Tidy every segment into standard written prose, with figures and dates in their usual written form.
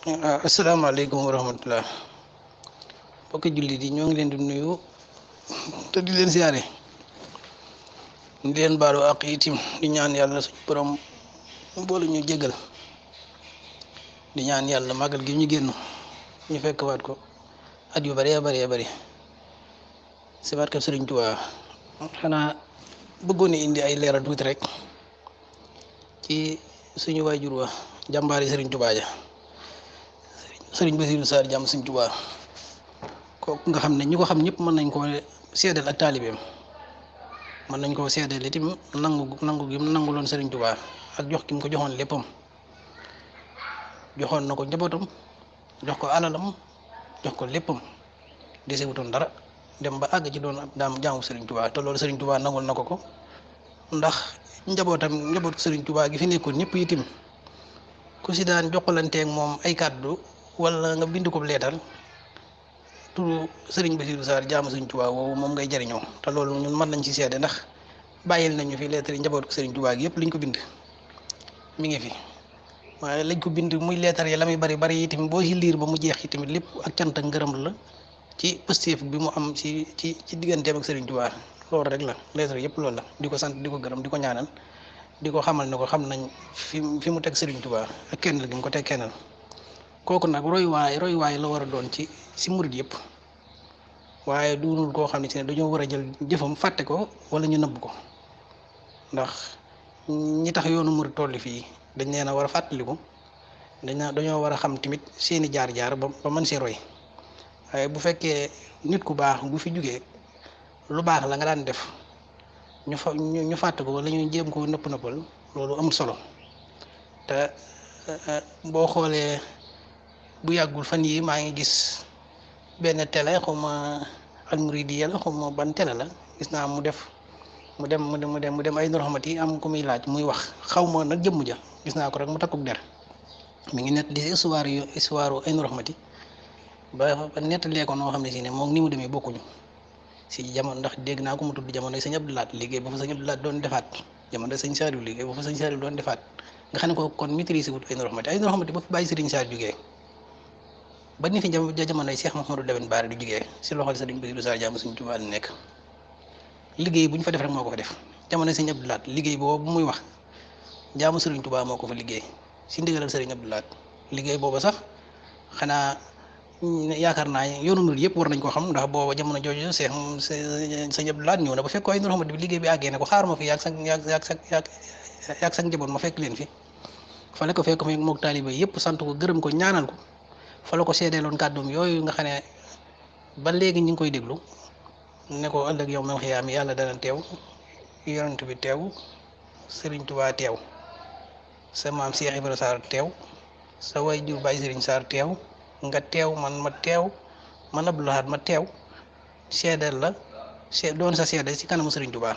asalaamaaleykum wa rahmatullah mbokki jullit yi ñoo ngi leen di nuyu te di leen siyaare di leen baalu àq itim di ñaan yàlla suñu borom boolu ñu jégal di ñaan yàlla màggal gi ñu génn ñu fekk waat ko at yu bëree bëri si barkeb Sëriñ Tuubaa. xanaa bëggoon na indi ay leeral tuuti rek ci suñu waajur wa jàmbaari Sëriñ Tuubaa ja Sëriñ Basiiru Saar jàmm Sëriñ Tuubaa kooku nga xam ne ñi ko xam ñëpp mën nañ koo seedal ak taalibeem mën nañ koo seedal itam nangu gi mu nanguloon Sëriñ Tuubaa ak jox gi mu ko joxoon léppam joxoon na ko njabootam jox ko alalam jox ko léppam desewutoon dara dem ba àgg ci doon ab jaamu Sëriñ Tuubaa te loolu Sëriñ Tuubaa nangul na ko ndax njabootu Sëriñ Tuubaa gi fi nekkoon ñëpp itam ku si daan jokkalanteeg moom ay kàddu wala nga bind ko leetar turu Sëriñ Basiiru Saar jaamu Sëriñ Tuubaa woowu moom ngay jariñoo te loolu ñun mën nañ ci seede ndax bàyyil nañu fi leetar yi njabootu Sëriñ Tuubaa gi yëpp liñ ko bind mi ngi fi waaye lañ ko bind muy leetar yi la muy bari itam boo ci liir ba mu jeex itamit lépp ak cant ak ngërëm la ci pëstéef bi mu am ci digganteem ak Sëriñ Tuubaa loolu rek la leetar yëpp loolu la di ko sant di ko gërëm di ko ñaanal di ko xamal ne ko xam nañ fi mu teg Sëriñ Tuubaa ak kenn gi mu ko teg kennal kooku nag roy waay la war a doon ci murit yëpp waaye duunul koo xam ne si ne dañoo war a jël jëfam fàtte ko wala ñu nëbb ko ndax ñi tax yoonu murit tolli fii dañ leen a war a fàttaliku dañoo war a xam tamit seeni jaar-jaar ba mën see roy waaye bu fekkee nit ku baax bu fi jugee lu baax la nga daan def ñu fàtte ko wala ñu jéem ko nëppal loolu amul solo te boo xoolee bu yàggul fan yi maa ngi gis benn télé xawma Almouridiya la xawma ban télé la gis naa mu dem ay Rahmati am ku muy laaj muy wax xaw ma nag jëmm ja gis naa ko rek mu takkuk der mi ngi nett di histoire ay Rahmati ba nettalee ko noo xam ne si ne moom ni mu demee bokkuñu si jamono ndax dégg naa ko mu tudd jamono sëñ Abdou Lahat liggéey ba fa sëñ Abdou Lahat doon defaat jamono sëñ Saaliw liggéey ba fa sëñ Saaliw doon defaat nga xam ne ko kon maîtrise wut ay Rahmati ba fi bàyyi Sëriñ Saar jugee ba ni fi jamonoy Cheikh Mouhamadou Lamine Bara di jugee si loxol Sëriñ Basiiru Saar jaamu Sëriñ Tuubaa la nekk liggéey bu ñu fa def rek moo ko fa def jamono sëñ Abdou Lahat liggéey boobu muy wax jaamu Sëriñ Tuubaa moo ko fa liggéey si ndigalal Sëriñ Abdou Lahat liggéey booba sax xanaa yaakaar naa yoonu murid yëpp war nañ koo xam ndax booba jamono jooju sëñ Abdou Lahat ñëw na ba fekk ay Rahmati bi liggéey bi àggee ne ko xaar ma fi yaag sa njaboot ma fekk leen fi fa la ko fekk fi mook taaliba yëpp sant ko gërëm ko ñaanal ko fa la ko seedeeloon kàddoom yooyu nga xam ne ba léegi ñu ngi koy déglu ne ko ëllëg yow même xiyaam yàlla dana teew yonent bi teew Sëriñ Tuubaa teew sa maam Cheikh Ibrahima Sarr teew sa waajur Baay Sëriñ Sarr teew nga teew man Abdou Lahad ma teew seedeel la doon sa seede si kanamu Sëriñ Tuubaa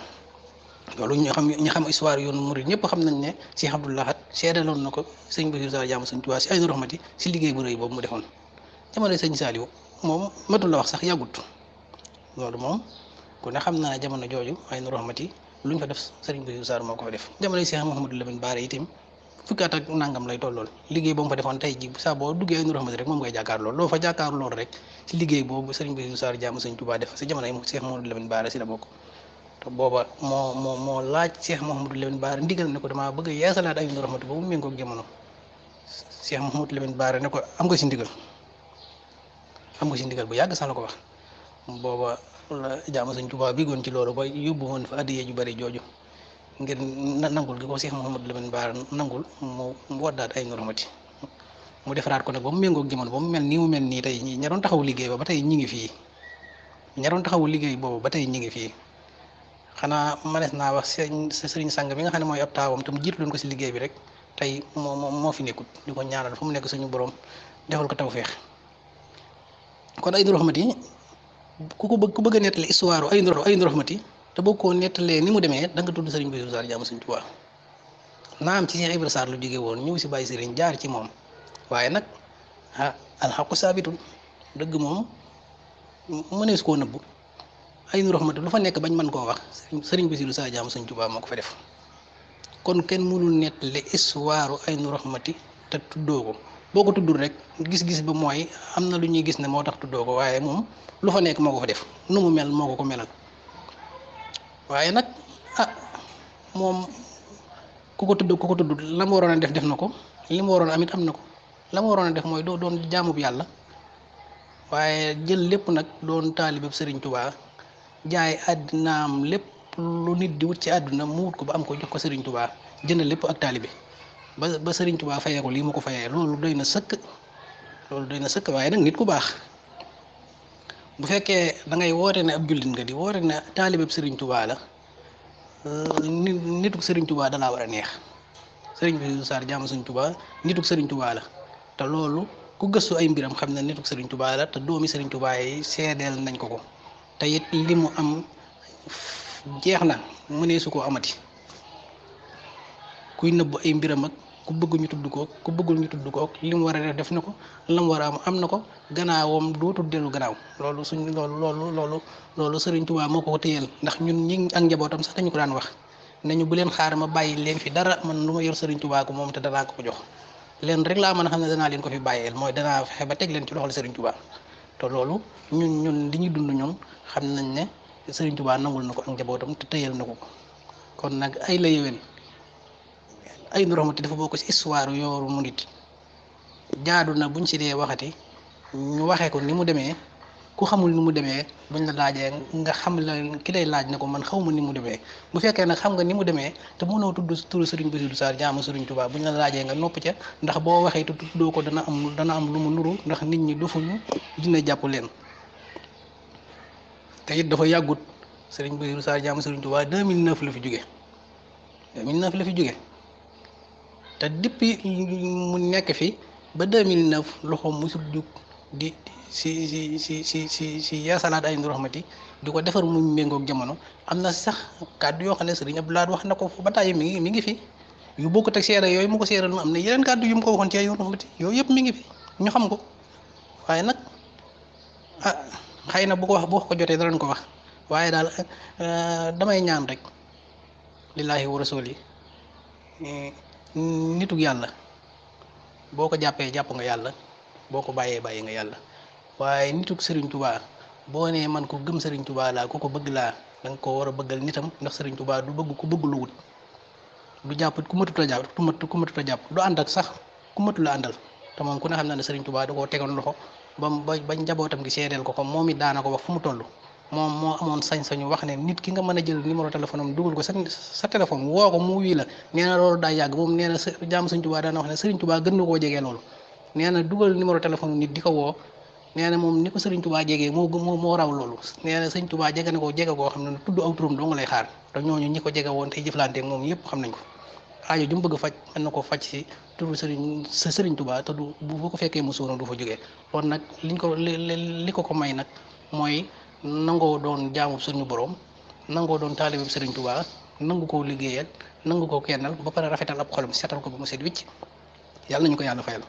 loolu ñu xam histoire yoonu murid ñëpp xam nañ ne Cheikh Abdou Lahad seedeeloon na ko sëñ Basiiru Saar jaamu Sëriñ Tuubaa si ay Rahmati si liggéey bu rëy boobu mu defoon jamono sëñ Saaliw moom matul la wax sax yàggut loolu moom ku ne xam naa ne jamono jooju ay Rahmati lu ñu fa def Sëriñ Basiiru Saar moo ko fa def jamono Cheikh Mouhamadou Lamine Bara itam fukki at ak nangam lay tollool liggéey boobu fa defoon tey ji saa boo duggee ay Rahmati rek moom ngay jàkkaar lool loo fa jàkkaar lool rek si liggéey boobu Sëriñ Basiiru Saar jaamu Sëriñ Tuubaa def si jamono Cheikh Mouhamadou Lamine Bara si la bokk te booba moo laaj Cheikh Mouhamadou Lamine Bara ndigal ne ko damaa bëgg a yeesalaat ay Rahmati ba mu méngoog jamono Cheikh Mouhamadou Lamine Bara ne ko am nga si ndigal bu yàgg sax la ko wax booba la jaamu Sëriñ Tuubaa bi goon ci loolu ba yóbbu woon fa addiya ju bari jooju ngir nangul gi ko Cheikh Mouhamadou Lamine Bara nangul mu waddaat ay Rahmati mu defaraat ko nag ba mu méngoog jamono ba mu mel nii tey ñi doon taxawu liggéey ba tey ñi ngi fii boobu ba tey ñi ngi fii xanaa manees naa wax sëriñ sang bi nga xam ne mooy ab taawam tam jiitu loon ko si liggéey bi rek tey moo fi nekkut di ko ñaanal fu mu nekk suñu borom defal ko tawfeex kon ay Rahmati ku bëgg a nettali histoire ay Rahmati te boo ko nettalee ni mu demee da nga tudd Sëriñ Basiiru Saar jaamu Sëriñ Tuubaa naam ci Cheikh Ibrahima Sarr lu jóge woon ñëw si Baay Sëriñ jaar ci moom waaye nag alxaqu saabitun dëgg moom mënees koo nëbbu ay Rahmati lu fa nekk bañ mën koo wax Sëriñ Basiiru Saar jaamu Sëriñ Tuubaa moo ko fa def kon kenn mënul nettali histoire ay Rahmati te tuddoo ko boo ko tuddul rek gis-gis ba mooy am na lu ñuy gis ne moo tax tuddoo ko waaye moom lu fa nekk moo ko fa def nu mu mel moo ko melal waaye nag ah moom ku ko tudd la mu waroon a def na ko li mu waroon a am it am na ko la mu waroon a def mooy doo doon jaamub yàlla waaye jël lépp nag doon taalibeb Sëriñ Tuubaa jaay àddinaam lépp lu nit di wut ci àdduna mu wut ko ba am ko jox ko Sëriñ Tuubaa jënd lépp ak taalibe ba Sëriñ Tuubaa fayee ko lii mu ko fayee loolu doy na sëkk waaye nag nit ku baax bu fekkee da ngay woote ne ab jullit nga di woote ne taalibeb Sëriñ Tuubaa la nituk Sëriñ Tuubaa dalaa war a neex Sëriñ Bassirou Sarr jaamu Sëriñ Tuubaa nituk Sëriñ Tuubaa la te loolu ku gëstu ay mbiram xam ne nituk Sëriñ Tuubaa la te doomi Sëriñ Tuubaa yi seedeel nañ ko te it li mu am jeex na mënee su koo amati kuy nëbb ay mbiram ak ku bëgg ñu tudd ko ku bëggul ñu tudd ko li mu war a def na ko la mu war a am na ko gannaawam dootul dellu gannaaw loolu Sëriñ Tuubaa moo ko téyeel ndax ñun ñi ak njabootam sax dañu ko daan wax nañu bu leen xaar ma bàyyi leen fi dara man lu ma yor Sëriñ Tuubaa ko moom te danaa ko jox leen rek laa mën a xam ne danaa leen ko fi bàyyeel mooy danaa fexe ba teg leen ci loxol Sëriñ Tuubaa te loolu ñun li ñuy dund ñun xam nañ ne Sëriñ Tuubaa nangul na ko ak njabootam te téyeel na ko kon nag ay la yéwén ay nu raxmati dafa bokk ci histoire yooru murit jaadu na buñ ci dee waxati ñu waxee ko ni mu demee ku xamul ni mu demee buñ la laajee nga xam la ki lay laaj ne ko man xawma ni mu demee bu fekkee nag xam nga ni mu demee te mënoo tudd turu Sëriñ Bassirou Sarr jaamu Sëriñ Tuubaa buñ la laajee nga nopp ca ndax boo waxee te tuddoo ko dana am lu mu nuru ndax nit ñi dofuñu dina jàpp leen te it dafa yàggut Sëriñ Bassirou Sarr jaamu Sëriñ Tuubaa 2009 la fi jóge 2009 la fi jóge te depuis mu nekk fi ba 2009 loxoom musul jug di si yaasalaat ay ndu raxmati di ko defar mu méngoog jamono am na sax kàddu yoo xam ne Sëriñ Abdou Lahad wax na ko ba tàyyi mi ngi fi yu bokkut ak seere yooyu mu ko seeral mu am na yeneen kàddu yu mu ko waxoon ci ay raxmati yooyu yëpp mi ngi fi ñu xam ko waaye nag xëy na bu wax ko jotee danañ ko wax waaye daal damay ñaan rek lillaahi wa rasuuli nituk yàlla boo ko jàppee jàpp nga yàlla boo ko bàyyee bàyyi nga yàlla waaye nituk Sëriñ Tuubaa boo nee man ko gëm Sëriñ Tuubaa laa ku ko bëgg laa da nga ko war a bëggal nitam ndax Sëriñ Tuubaa du bëgg ku bëgg lu wut du jàpp ku matut a jàpp du ànd ak sax ku matul a àndal te moom ku ne xam na ne Sëriñ Tuubaa da koo tegoon loxo ba njabootam gi seedeel ko moom it daana ko wax fu mu toll moom moo amoon sañ-sañu wax ne nit ki nga mën a jël numéro téléphone am dugal ko sa téléphone woo ko mu wii la nee na loolu daa yàgg moom nee na jaamu Sëriñ Tuubaa daana wax ne Sëriñ Tuubaa gën na koo jegee loolu nee na dugal numéro téléphone nit di ko woo nee na moom ni ko Sëriñ Tuubaa jegee moo raw loolu nee na Sëriñ Tuubaa jege na ko jege koo xam ne tudd aw turam doo nga lay xaar te ñooñu ñi ko jege woon tey jëflanteeg moom yëpp xam nañ ko aajo ju mu bëgg faj mën na ko faj si turu Sëriñ Tuubaa te du bu ko fekkee mu suuna du fa jógee kon nag li ko may nag mooy nangoo doon jaamu suñu borom nangoo doon taalibe Sëriñ Tuubaa nangu koo liggéeyal nangu koo kennal ba pare rafetal ab xolam seetal ko ba mu set wicc yàlla nañu ko yàlla fayal